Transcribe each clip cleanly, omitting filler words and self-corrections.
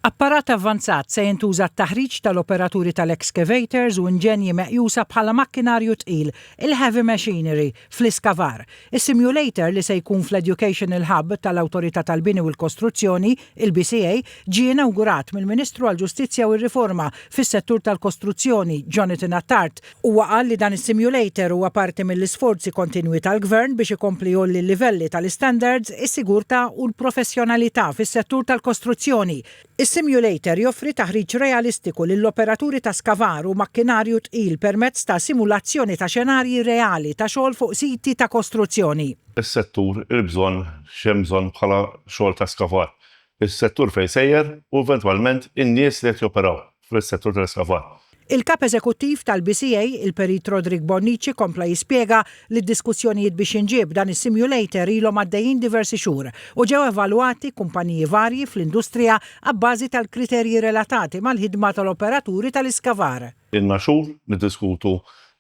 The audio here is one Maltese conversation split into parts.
Apparat avvanzat se jintuża għat-taħriġ tal-operaturi tal-excavators u inġenji meqjusa bħala makkinarju tqil, il-heavy machinery, fl-iskavar. Is-simulator li se jkun fl-Educational Hub tal-Awtorità tal-Bini u l-Kostruzzjoni, il-BCA, ġie inawgurat mill-Ministru għall-Ġustizzja u r-Riforma fis-Settur tal-Kostruzzjoni, Jonathan Attard. Huwa qal li dan is-simulator huwa parti mill-isforzi kontinwi tal-Gvern biex ikompli jgħolli l-livelli tal-istandards, is-sigurtà u l-professjonalità fis-settur tal-kostruzzjoni. Is-simulator joffri taħriġ realistiku lill-operaturi ta' skavar u makkinarju tqil permezz ta' simulazzjoni ta' xenarji reali ta' xogħol fuq siti ta' kostruzzjoni. Is-settur, il-bżonn, x'hemm bżonn bħala xogħol ta' skavar, is-settur fejn sejjer u eventwalment in-nies li qed joperaw fis-settur tal-iskavar. Il-Kap Eżekuttiv tal-BCA, il-Perit Roderick Bonnici kompla jispjega li d-diskussjonijiet biex jinġieb dan is-simulator ilhom għaddejjin diversi xhur u ġew evalwati kumpaniji varji fl-industrija abbażi tal-kriterji relatati mal-ħidma tal-operaturi tal-iskavar. Ilna xhur niddiskutu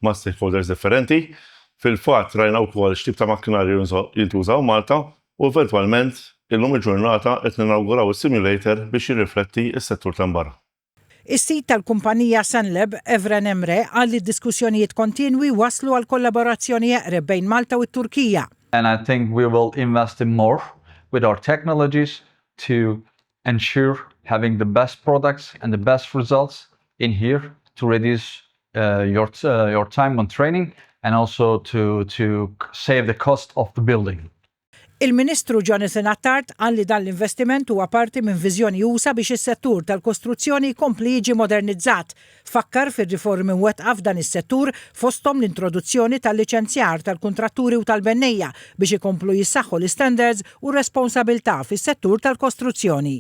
ma' stakeholders differenti. Fil-fatt rajna wkoll x'tip ta' makkinarju jintuża hawn Malta u eventwalment illum il-ġurnata qed ninawguraw is-simulator biex jirrifletti s-settur t'hemm barra. Is-sid tal-kumpanija Sanleb, Evren Emre, qal li d-diskussjonijiet kontinwi wasslu għal kollaborazzjoni eqreb bejn Malta u t-Turkija. And I think we will invest in more with our technologies to ensure having the best products and the best results in here to reduce your your time on training and also to to save the cost of the building. Il-Ministru Jonathan Attard qal li dan l-investiment huwa parti minn viżjoni usa' biex is-settur tal-kostruzzjoni jkompli jiġi modernizzat. Fakkar fir-riformi mwettqa f'dan is-settur fosthom l-introduzzjoni tal-liċenzjar tal-kuntratturi u tal-bennejja biex ikomplu jissaħħu l-istandards u r-responsabilità fis-settur tal-kostruzzjoni.